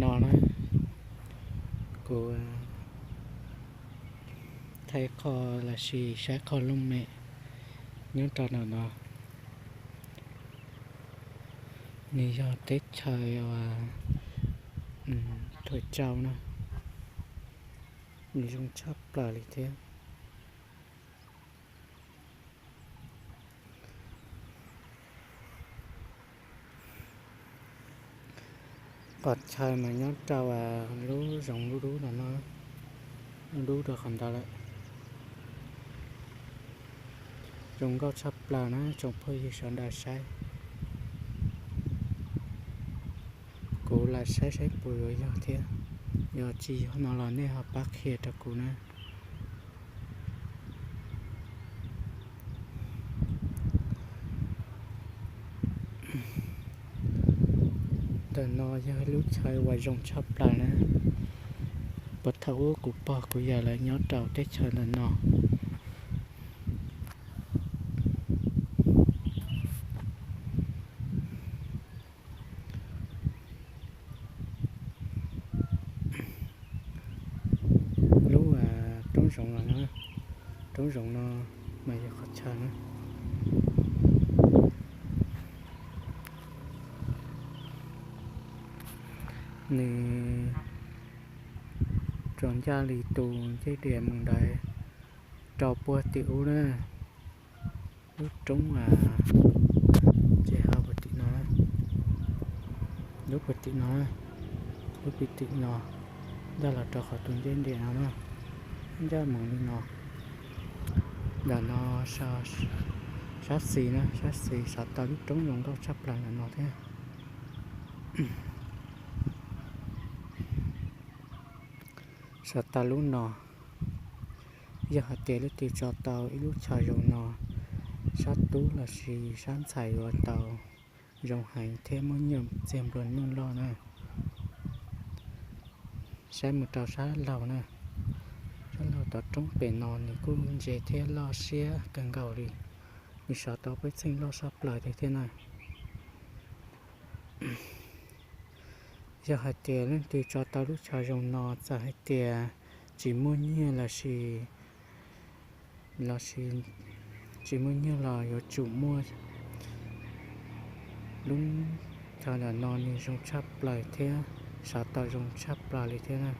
No na, kuv thaij qho los sis saib qho looj mem nyob rau ntawm no. Nws yog teb chaws uas Thuam Tsau na, nws zoo tshaj plaws li thiab. Qhov chaw mas nyob rau lub zoov dub dub no no, dub dub rau qhov ntawd lawm. Zoo nkauj tshaj plaws na tsoom phooj ywg sawv daws saib. Kuv lam saib saib puas yuav yog thiab, yog tsis yog no los nej ho pab qhia rau kuv na. Ntawm no yog lub chaw uas zoo tshaj plaws na. Puag thaum ub kuv pog kuv yawm lawv nyob rau teb chaws ntawm no. Lub roob zoov no, roob zoov no mas yog qhov chaw na. Nws tsuas ncaj li tus ncej diam mus ntawd rau puag tim ub na. Lub roob ces ho puag tim no, lub puag tim no, lub puag tim no, ncaj los rau qhov tus ncej diam no na, ncaj mus li no. Ntawm no sab xis na, sab xis xav tau lub roob zoo nkauj tshaj plaws ntawm no thiab. Xav tau lub no, yog hais tias leej twg tso tau ib lub chaw zoo no, sab tub lossis sab ntxhais yuav tau zoo heev thiab muaj nyiaj txiag nplua nuj loj na. Saib mus rau sab laug na, sab laug tom roob pem no nws kuj ntse thiab loj siab kawg nkaus li. Nws xav tau pej xeem loj sab plaws thiab na. Yog hais tias leej twg tso tau lub chaw zoo no, txawm hais tias tsis muaj nyiaj lossis, lossis tsis muaj nyiaj los yuav tsum muaj. Lub chaw ntawm no nws zoo tshaj plaws thiab, xav tau zoo tshaj plaws li thiab na.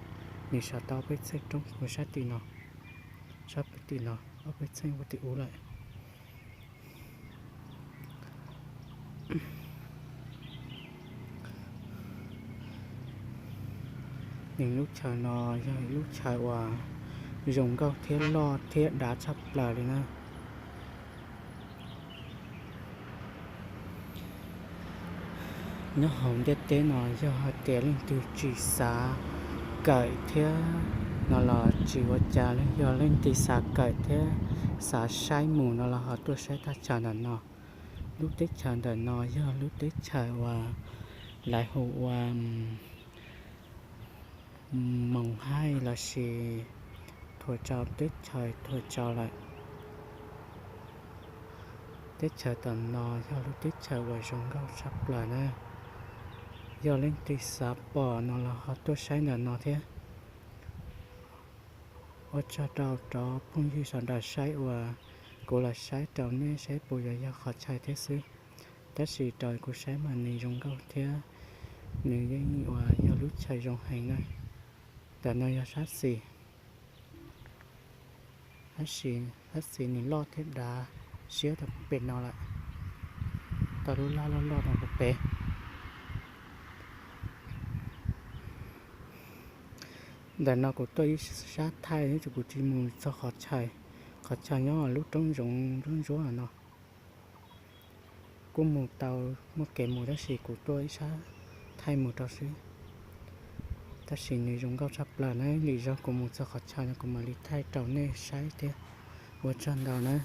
Nws xav tau pej xeem roob puag sab tim no, sab puag tim no, ob pej xeem puag tim ub lawm. Nws lub chaw no yog lub chaw uas zoo nkauj thiab loj thiab dav tshaj plaws li na. Nyob hauv ntiaj teb no yog hais tias leej twg tsis xav kawm thiab no los tsis ua cas, yog leej twg xav kawm thiab xav saib mus no los ho tuaj saib thaj chaw ntawm no. Lub teb chaws ntawm no yog lub teb chaws uas lawv hu ua Moos Haij lossis Thuam Tsau, teb chaws Thuam Tsau lawm. Teb chaws tom no yog lub teb chaws uas zoo nkauj tshaj plaws na. Yog leej twg xav pom no los ho tuaj saib ntawm no thiab. Ua tsaug rau cov phooj ywg sawv daws saib uas kuv los saib rau nej saib puas yuav yog qhov chaw thiab xwb. Tab sis raws kuv saib mas nws zoo nkauj thiab nws yeej uas yog lub chaw zoo heev na. Ntawm no yog sab xis, sab xis nws loj thiab dav siab rau pem no lawm. Tau lub laj loj loj rau pem. Ntawm no kuv tuaj ib sab thaij, kuv tsis mus txog qhov chaw, qhov chaw nyob lub roob zoov ntsuab ntsuab no. Kuj mus tau, muaj kev mus tab sis kuv tuaj ib sab thaij mus rau xwb. Tab sis nws zoo nkauj tshaj plaws na, lwm zaug kuv mus txog qhov chaw no kuv mam li thaij rau nej saib thiab. Ua tsaug ntau na.